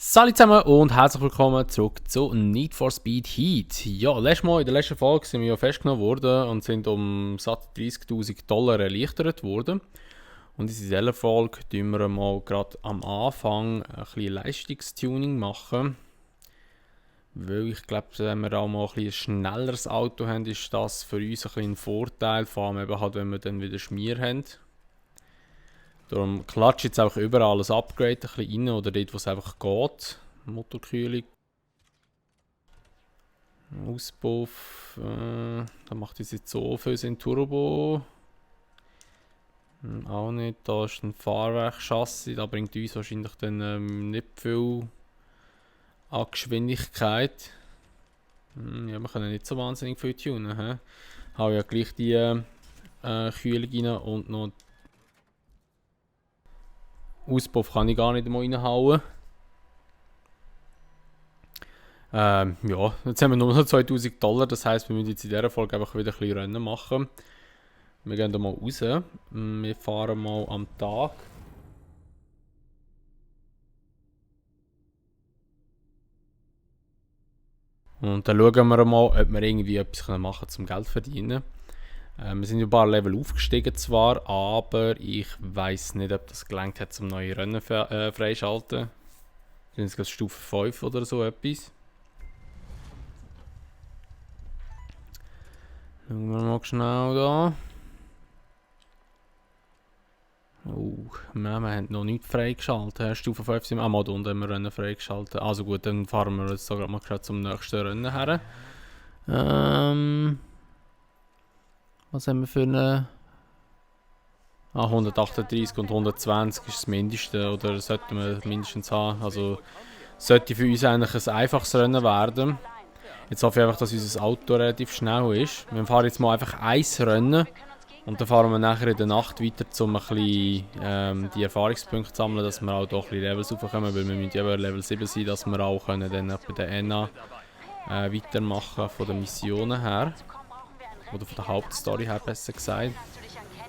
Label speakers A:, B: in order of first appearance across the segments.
A: Salut zusammen und herzlich willkommen zurück zu Need for Speed Heat. Ja, letztes Mal in der letzten Folge sind wir ja festgenommen worden und sind um satt $30.000 erleichtert worden. Und in dieser Folge tun wir mal gerade am Anfang ein bisschen Leistungstuning machen. Weil ich glaube, wenn wir auch mal ein bisschen schnelleres Auto haben, ist das für uns ein bisschen ein Vorteil. Vor allem eben halt, wenn wir dann wieder Schmier haben. Darum klatsche ich jetzt auch überall alles Upgrade ein bisschen rein oder dort, wo es einfach geht. Motorkühlung. Auspuff. Da macht es jetzt so viel Sinn. Turbo. Auch nicht. Da ist ein Fahrwerkchassis. Da bringt uns wahrscheinlich dann nicht viel an Geschwindigkeit. Ja, wir können nicht so wahnsinnig viel tunen. Habe ja gleich die Kühlung rein und noch Auspuff kann ich gar nicht mal reinhauen. Ja, jetzt haben wir nur noch $2.000, das heisst, wir müssen jetzt in dieser Folge einfach wieder ein bisschen Rennen machen. Wir gehen da mal raus. Wir fahren mal am Tag. Und dann schauen wir mal, ob wir irgendwie etwas machen können, um Geld zu verdienen. Wir sind ein paar Level aufgestiegen zwar, aber ich weiß nicht, ob das gelangt hat, um neue Rennen freischalten. Sind es gerade Stufe 5 oder so etwas. Schauen wir mal schnell da. Wir haben noch nicht freigeschaltet. Stufe 5 sind wir auch mal da unten haben wir Rennen freigeschaltet. Also gut, dann fahren wir jetzt sogar mal zum nächsten Rennen her. Was haben wir für eine? 138 und 120 ist das Mindeste, oder sollten wir mindestens haben. Also sollte für uns eigentlich ein einfaches Rennen werden. Jetzt hoffe ich einfach, dass unser Auto relativ schnell ist. Wir fahren jetzt mal einfach ein Rennen. Und dann fahren wir nachher in der Nacht weiter, um ein bisschen die Erfahrungspunkte zu sammeln, dass wir auch doch ein bisschen Levels raufkommen, weil wir müssen ja Level 7 sein, dass wir auch können dann bei der ENA weitermachen von den Missionen her. Oder von der Hauptstory her besser gesagt.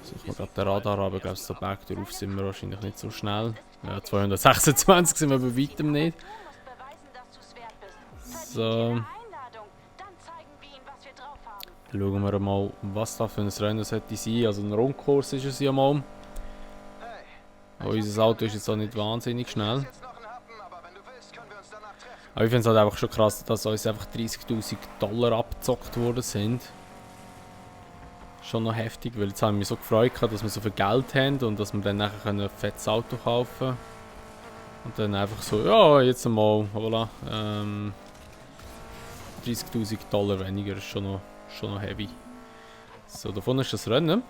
A: Suchen wir gerade den Radar, aber ich glaube, so Berg darauf sind wir wahrscheinlich nicht so schnell. Ja, 226 sind wir bei weitem nicht. So. Schauen wir mal, was da für ein Rennen sollte sein. Also ein Rundkurs ist es ja mal. Aber unser Auto ist jetzt auch nicht wahnsinnig schnell. Aber ich finde es halt einfach schon krass, dass uns einfach $30.000 abgezockt worden sind. Schon noch heftig, weil jetzt haben wir mich so gefreut, dass wir so viel Geld haben und dass wir dann nachher ein fettes Auto kaufen können. Und dann einfach so, ja, jetzt mal, voilà. $30.000 weniger ist schon noch heavy. So, davon ist das Rennen.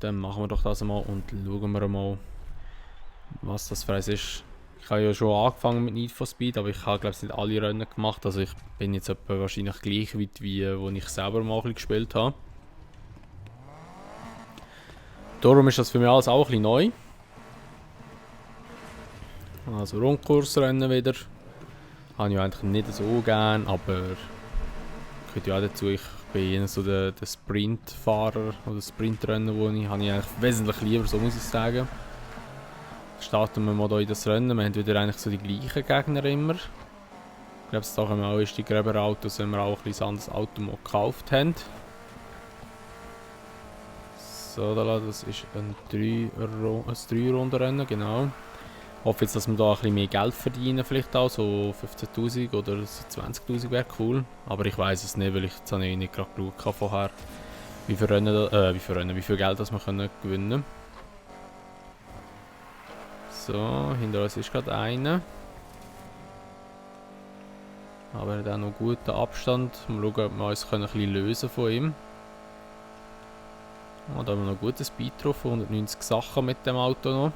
A: Dann machen wir doch das mal und schauen wir mal, was das für eins ist. Ich habe ja schon angefangen mit Need for Speed, aber ich habe glaube ich nicht alle Rennen gemacht. Also ich bin jetzt etwa wahrscheinlich gleich weit wie wo ich selber mal ein bisschen gespielt habe. Darum ist das für mich alles auch ein bisschen neu. Also Rundkursrennen wieder. Habe ich eigentlich nicht so gern, aber gehört ja auch dazu. Ich bin eher so der Sprintfahrer oder Sprintrennen, wo habe ich eigentlich wesentlich lieber, so muss ich sagen. Starten wir mal hier in das Rennen. Wir haben wieder eigentlich so die gleichen Gegner immer. Ich glaube, da haben wir auch erst die Gräberautos, wenn wir auch ein bisschen anderes Auto mal gekauft haben. So, das ist ein 3-Runden-Rennen, genau. Ich hoffe jetzt, dass wir da ein bisschen mehr Geld verdienen, vielleicht auch, so 15.000 oder so 20.000 wäre cool. Aber ich weiß es nicht, weil ich jetzt habe nicht gerade geschaut vorher, wie viel Geld das wir können gewinnen können. So, hinter uns ist gerade einer. Aber er hat auch noch guten Abstand. Mal schauen, ob wir uns ein bisschen lösen von ihm. Oh, da haben wir noch guten Speed drauf, 190 Sachen mit dem Auto noch.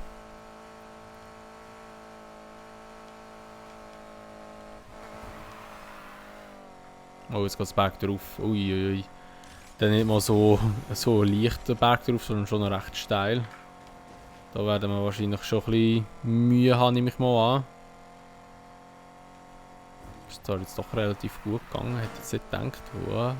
A: Oh, jetzt geht das Berg drauf. Uiuiui. Dann nicht mal so leicht der Berg drauf, sondern schon recht steil. Da werden wir wahrscheinlich schon ein bisschen Mühe haben, nehme ich mal an. Ist da jetzt doch relativ gut gegangen, hätte ich jetzt nicht gedacht. Wow.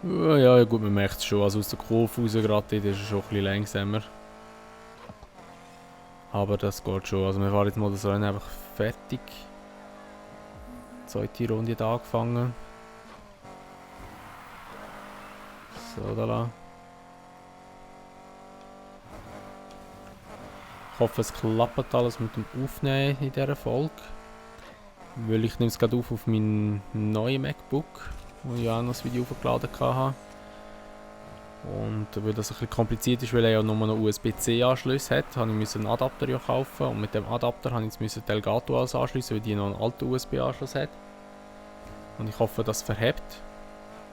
A: Ja, gut, man merkt es schon. Also aus der Kurve raus gerade, ist es schon ein bisschen langsamer. Aber das geht schon. Also wir fahren jetzt mal das Rennen einfach fertig. Die zweite Runde hat angefangen. So, da lang. Ich hoffe, es klappt alles mit dem Aufnehmen in dieser Folge. Weil ich nehme es gerade auf meinen neuen MacBook, wo ich auch noch das Video hochgeladen habe. Und weil das ein bisschen kompliziert ist, weil er ja nur noch USB-C-Anschluss hat, habe ich einen Adapter ja kaufen. Und mit dem Adapter habe ich jetzt Elgato als anschließen, weil die noch einen alten USB-Anschluss hat. Und ich hoffe, das verhebt,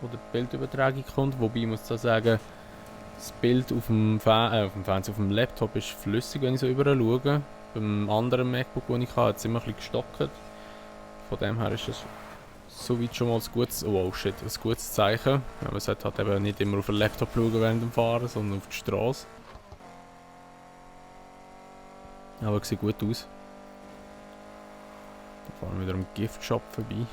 A: wo die Bildübertragung kommt. Wobei ich muss da sagen, das Bild auf dem Fernseher, auf dem Laptop ist flüssig, wenn ich so überall schaue. Beim anderen MacBook, das ich habe, hat es immer ein bisschen gestockt. Von dem her ist es soweit schon mal ein gutes, ein gutes Zeichen. Ja, man sollte halt eben nicht immer auf den Laptop schauen während dem Fahren, sondern auf die Straße. Aber es sieht gut aus. Dann fahren wir wieder am Giftshop vorbei.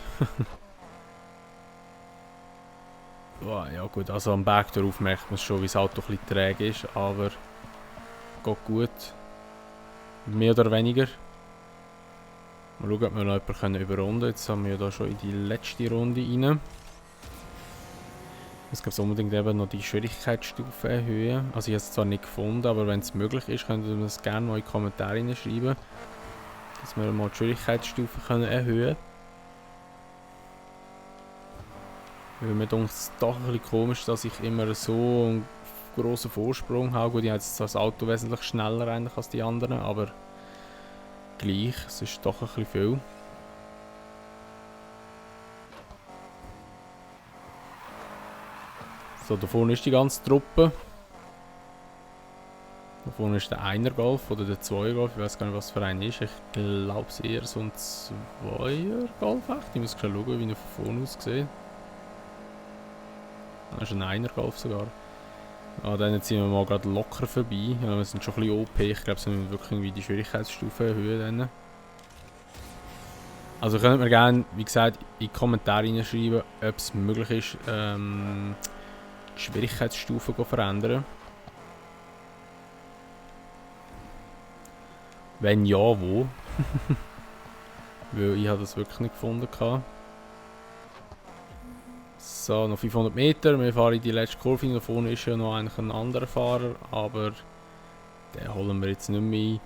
A: Oh, ja gut, also am Berg darauf merkt man schon, wie das Auto ein bisschen träge ist, aber geht gut. Mehr oder weniger. Mal schauen, ob wir noch jemanden überrunden können. Jetzt haben wir da schon in die letzte Runde rein. Jetzt gibt es unbedingt eben noch die Schwierigkeitsstufe erhöhen. Also ich habe es zwar nicht gefunden, aber wenn es möglich ist, könnt ihr das gerne mal in die Kommentare schreiben. Dass wir mal die Schwierigkeitsstufe erhöhen können. Weil mir denkt es doch ein bisschen komisch, dass ich immer so einen grossen Vorsprung habe. Gut, ich habe jetzt das Auto wesentlich schneller eigentlich als die anderen, aber gleich, es ist doch ein bisschen viel. So, da vorne ist die ganze Truppe. Da vorne ist der Einer-Golf oder der Zweier-Golf, ich weiß gar nicht, was für ein ist. Ich glaube, es ist eher so ein Zweier-Golf. Ich muss schauen, wie er von vorne aussieht. Das ist ein Einer-Golf sogar. Ah, dann ziehen wir mal gerade locker vorbei. Ja, wir sind schon ein bisschen OP. Ich glaube, es sind wirklich irgendwie die Schwierigkeitsstufe erhöhen. Also könnt mir gerne, wie gesagt, in die Kommentare schreiben, ob es möglich ist, die Schwierigkeitsstufe zu verändern. Wenn ja, wo? Weil ich habe das wirklich nicht gefunden. So, noch 500 Meter. Wir fahren in die letzte Kurve. Da vorne ist ja noch eigentlich ein anderer Fahrer, aber den holen wir jetzt nicht mehr ein.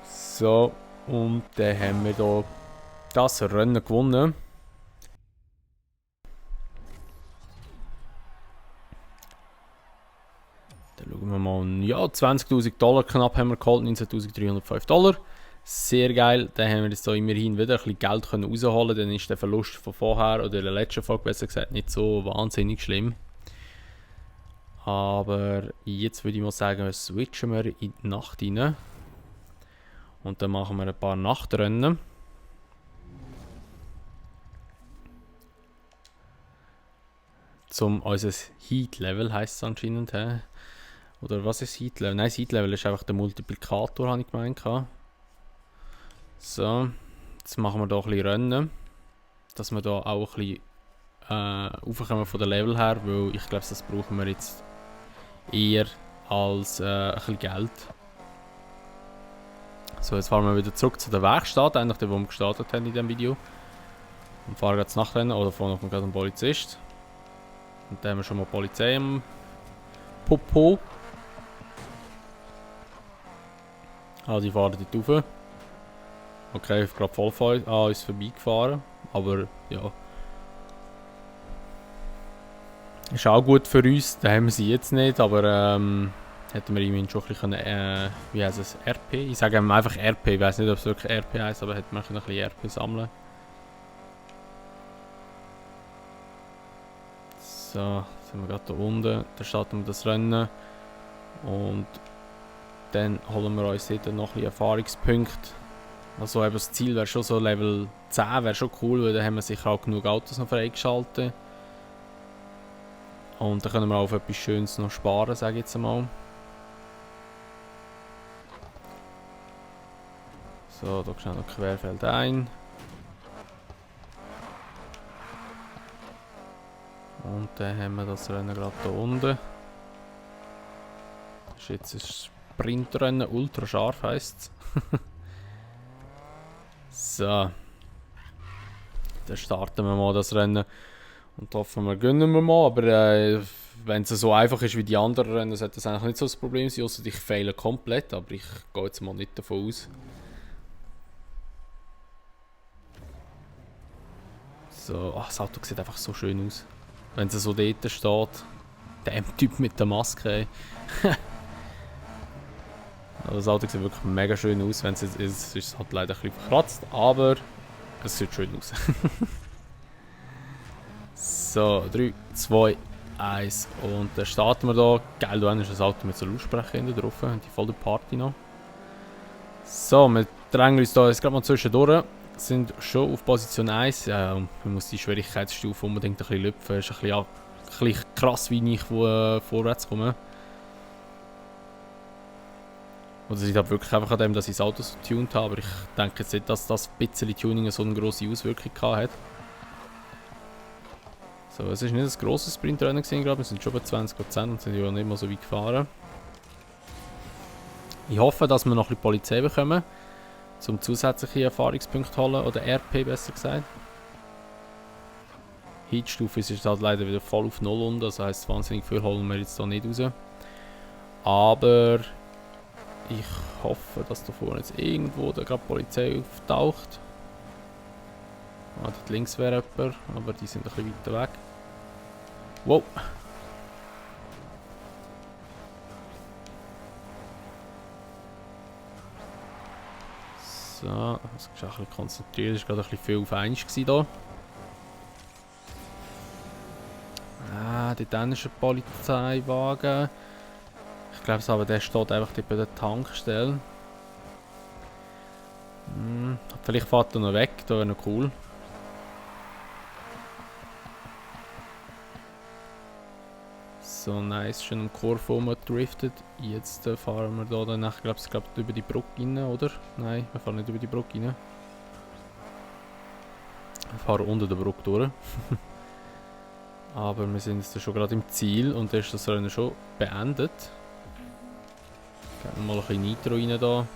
A: So, und dann haben wir hier das Rennen gewonnen. Dann schauen wir mal. Ja, 20.000 Dollar knapp haben wir geholt, 19.305 Dollar. Sehr geil, dann haben wir jetzt hier immerhin wieder ein bisschen Geld rausholen. Dann ist der Verlust von vorher oder der letzten Folge besser gesagt nicht so wahnsinnig schlimm. Aber jetzt würde ich mal sagen, switchen wir in die Nacht rein. Und dann machen wir ein paar Nachtrennen. Zum unser Heat Level heisst es anscheinend. Oder was ist Heat Level? Nein, Heat Level ist einfach der Multiplikator, habe ich gemeint. So, jetzt machen wir hier ein bisschen Rennen. Dass wir hier auch ein bisschen raufkommen von der Level her, weil ich glaube, das brauchen wir jetzt eher als ein bisschen Geld. So, jetzt fahren wir wieder zurück zu der Werkstatt, eigentlich der, wo wir gestartet haben in diesem Video. Und fahren jetzt Nachtrennen, oder vorne kommt gerade ein Polizist. Und dann haben wir schon mal Polizei am Popo. Ah, die fahren dort rauf. Okay, ich habe gerade voll an uns vorbeigefahren, aber ja. Ist auch gut für uns, da haben wir sie jetzt nicht, aber hätten wir immerhin schon ein bisschen wie heisst es, RP? Ich sage einfach RP, ich weiß nicht, ob es wirklich RP heisst, aber hätten wir ein bisschen RP sammeln. So, sind wir gerade da unten, da starten wir das Rennen und dann holen wir uns dort noch ein bisschen Erfahrungspunkte. Also eben das Ziel wäre schon so Level 10, wäre schon cool, weil dann haben wir sicher auch genug Autos noch freigeschaltet. Und dann können wir auch auf etwas Schönes noch sparen, sage ich jetzt einmal. So, da schnell noch Querfeld ein. Und dann haben wir das Rennen gerade hier unten. Das ist jetzt ein Sprintrennen, ultra scharf heisst es. So. Dann starten wir mal das Rennen. Und hoffen wir, gönnen wir mal. Aber wenn es so einfach ist wie die anderen Rennen, sollte das eigentlich nicht so das Problem sein. Ausser ich fehle komplett, aber ich gehe jetzt mal nicht davon aus. So, ach, das Auto sieht einfach so schön aus. Wenn es so dort steht. Der Typ mit der Maske. Also das Auto sieht wirklich mega schön aus. Wenn es jetzt ist es halt leider ein bisschen verkratzt, aber es sieht schön aus. So, 3, 2, 1 und dann starten wir da. Geil, da ist das Auto mit so Lautsprecher hinten drauf. Die volle Party noch. So, wir drängen uns da jetzt gerade mal zwischendurch. Sind schon auf Position 1. Man muss die Schwierigkeitsstufe unbedingt ein bisschen lüpfen. Es ist ein bisschen krass, wie ich vorwärts komme. Oder es liegt halt wirklich einfach an dem, dass ich das Auto so getuned habe. Aber ich denke jetzt nicht, dass das ein bisschen Tuning so eine grosse Auswirkung hat. So, es war nicht ein grosses Sprintrennen, glaube ich. Wir sind schon bei 20% und sind ja nicht mal so weit gefahren. Ich hoffe, dass wir noch ein bisschen Polizei bekommen, um zusätzliche Erfahrungspunkte zu holen. Oder RP besser gesagt. Heatstufe ist halt leider wieder voll auf 0 unten. Das heisst, wahnsinnig viel holen wir jetzt hier nicht raus. Aber ich hoffe, dass da vorne jetzt irgendwo da gerade Polizei auftaucht. Ah, dort links wäre jemand, aber die sind ein bisschen weiter weg. Wow! So, das ist ein bisschen konzentriert, es war gerade ein bisschen viel auf eins hier. Ah, dort ist ein Polizeiwagen. Ich glaube aber, der steht einfach bei der Tankstelle. Vielleicht fährt er noch weg, das wäre noch cool. So nice, schön im Kurve rumgedriftet. Jetzt fahren wir da dann nachher, glaube ich, über die Brücke rein, oder? Nein, wir fahren nicht über die Brücke rein. Wir fahren unter der Brücke durch. Aber wir sind jetzt schon gerade im Ziel und dann ist das Rennen schon beendet. Geben wir mal ein bisschen Nitro rein da.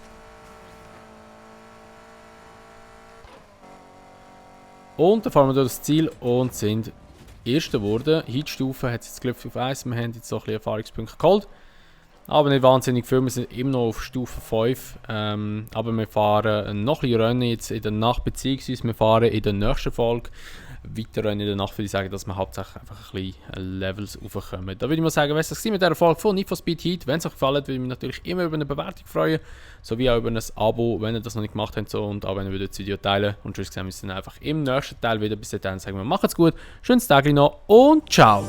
A: Und dann fahren wir durch das Ziel und sind Erster geworden. Heatstufe hat es jetzt Glück auf 1. Wir haben jetzt so ein bisschen Erfahrungspunkte geholt. Aber nicht wahnsinnig viel. Wir sind immer noch auf Stufe 5. Aber wir fahren noch ein bisschen Rennen jetzt in der Nacht, beziehungsweise wir fahren in der nächsten Folge weiter Rennen in der Nacht, würde ich sagen, dass wir hauptsächlich einfach ein bisschen Levels raufkommen. Da würde ich mal sagen, was das war mit dieser Folge von Need for Speed Heat. Wenn es euch gefallen hat, würde ich mich natürlich immer über eine Bewertung freuen. Sowie auch über ein Abo, wenn ihr das noch nicht gemacht habt. So, und auch wenn ihr das Video teilen. Und tschüss, sehen wir uns dann einfach im nächsten Teil wieder. Bis dahin sagen wir, macht's gut, schönes Tag noch und ciao!